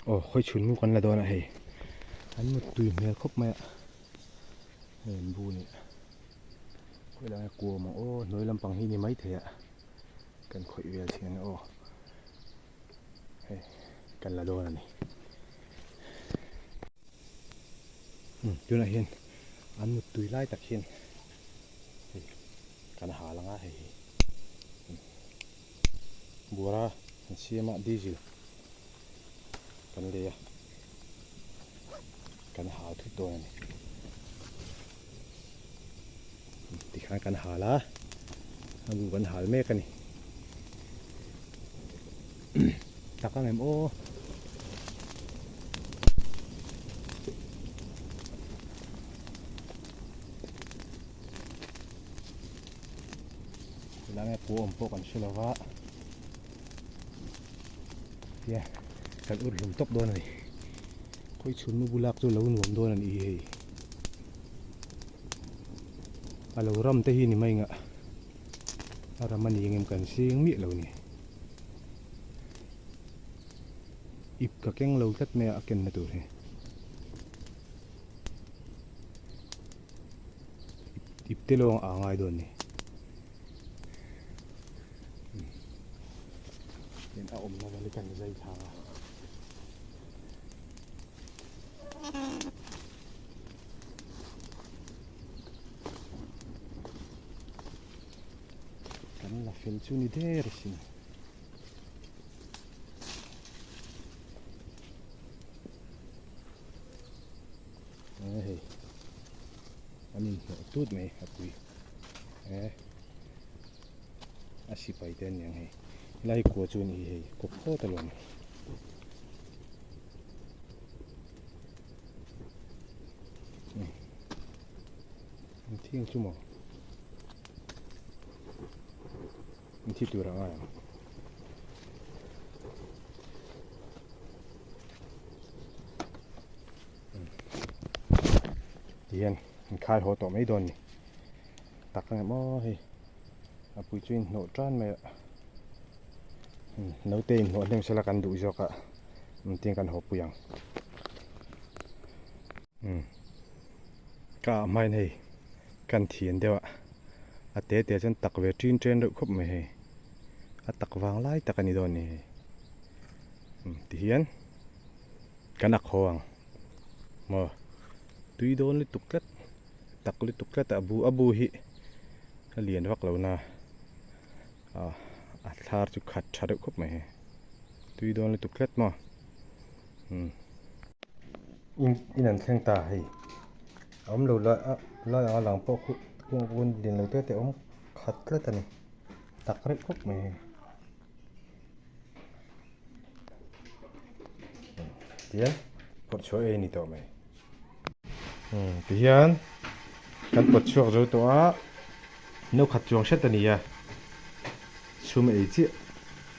Aw khawi chhun mu kan la dawn a hei an mut tui hmel khawp mai a hei an bu nih khawi lai a kuam ang aw hnuai lampang hi ni maithei a kan khawih vel thin ang aw hei kan la dawn a ni umm tunah hian an mut tui lai tak hian hei kan hal ang a hei hi Buara an siam a diesel kan lei a kan hal thut dawn a ni tikhan kan hal a a bu kan hal mek a ni tak ang em aw. Helai nge pu awm pawh kan hre lova tia kan ur hlum tawp dawn a ni khawi chhun mu bulak chu lo nuam dawn a ni hei a lo ram te hi ni mai ngah a ram a ni engem kan seng miah lo ni ip ka keng lo tlat mai a a kenna tur hi. Ip te lawng a ngai dawn ni. Tin a awmna vel hi kan zai thla a. Kan la fel chu ni der sin. Hei an inhnawh tut mai a pui eh a sipai te aniang hei helai kua chu ani hei kawp phawt alawm an thiang chu maw an thi tur a ngai ang. Tihian an khai haw tawh mai dawn ni tak ang em aw hei a pui chu inhnawh tan mai a naute inhnawh hnem sela kan duh zawk a engtin kan haw pui ang ka ah hmain hei kan thian deuh a a te te chuan tak ve ṭin ṭen reuh khawp mai hei a tak vang lai tak a ni dawn ni hei. Tihian kan ak haw ang maw tui dawn lutuk tlat tak lutuk tlat a bu a bu hi a lian vak lo na ah a thlar chu khat tha deuh khawp mai hei tui dawn lutuk tlat maw umm in in an thleng ta hei a awm lo lai a lai anga lang pawh khu kung pawn lian lo te te a awm khat tlat a ni tak reuh khawp mai hei. Tihian pawt chhuah ei a ni tawh mai. Umm tihian kan pawt chhuak zo tawh a no khat chuang hret a ni a chhum ei chiah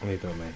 a ni tawh mai.